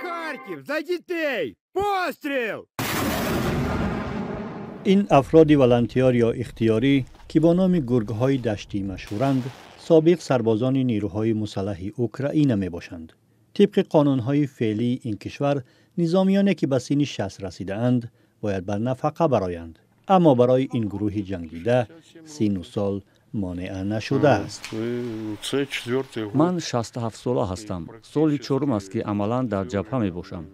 Харків, за дітей! Постріл! Ин афроди волонтиёр ё ихтиёрӣ, ки бо номи гургҳои даштӣ машҳуранд, собиқ сарбозони нерӯҳои мусаллаҳи Украина мебошанд. Тибқи қонунҳои феълии ин кишвар, низомиёне ки ба синни 60 расидаанд, бояд ба нафақа бароянд. Аммо барои ин гурӯҳи ҷангдида синну сол монеа нашудааст. Ман 67-сола ҳастам. Соли чорум аст, ки амалан дар ҷабҳа мебошам.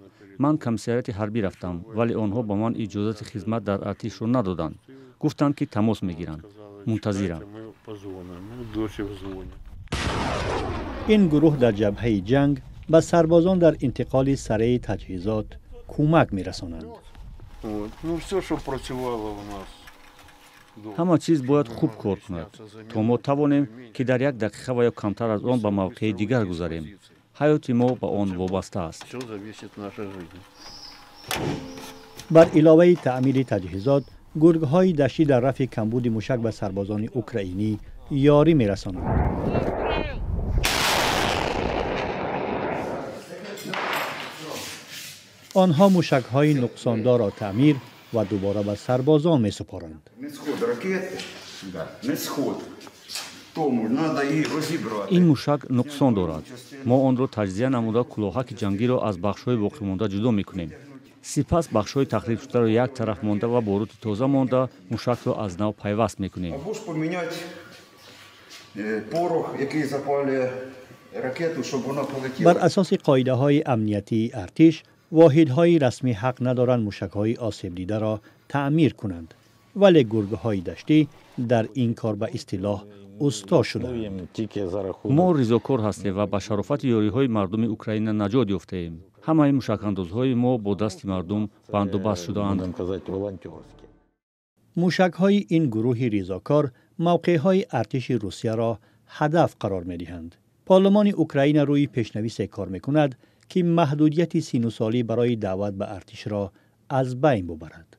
Ман комиссариати ҳарбӣ рафтам, вале онҳо ба ман иҷозати хизмат дар артишро надоданд. Гуфтанд, ки тамос мегиранд. Мунтазирам. Ин гурӯҳ дар ҷабҳаи ҷанг ба сарбозон дар интиқоли сареи таҷҳизот кӯмак мерасонанд. Ҳама чиз бояд хуб кор кунад, то мо тавонем, ки дар як дақиқа ва ё камтар аз он ба мавқеи дигар гузарем. Ҳаёти мо ба он вобаста аст. Бар иловаи таъмири таҷҳизот, гургҳои даштӣ дар рафъи камбуди мушак ба сарбозони украинӣ ёрӣ мерасонанд. Онҳо мушакҳои нуқсондорро таъмир ва дубора ба сарбозон месупоранд. Ин мушак нуқсон дорад. Мо онро таҷзия намуда, кӯлоҳаки ҷангиро аз бахшҳои боқимонда ҷудо мекунем. Сипас бахшҳои тахрибшударо як тараф монда ва борути тоза монда, мушакро аз нав пайваст мекунем. Бар асоси қоидаҳои амниятии артиш, воҳидҳои расмӣ ҳақ надоранд мушакҳои осебдидаро таъмир кунанд, вале гургҳои даштӣ дар ин кор ба истилоҳ усто шуданд. Мо ризокор ҳастем ва ба шарофати ёриҳои мардуми Украина наҷот ёфтаем. Ҳамаи мушакандозҳои мо бо дасти мардум бандубаст шудаанд. Мушакҳои ин гурӯҳи ризокор мавқеъҳои артиши Русияро ҳадаф қарор медиҳанд. Парлумони Украина рӯи пешнависе кор мекунад, ки маҳдудияти синусолӣ барои даъват ба артишро аз байн бубарад.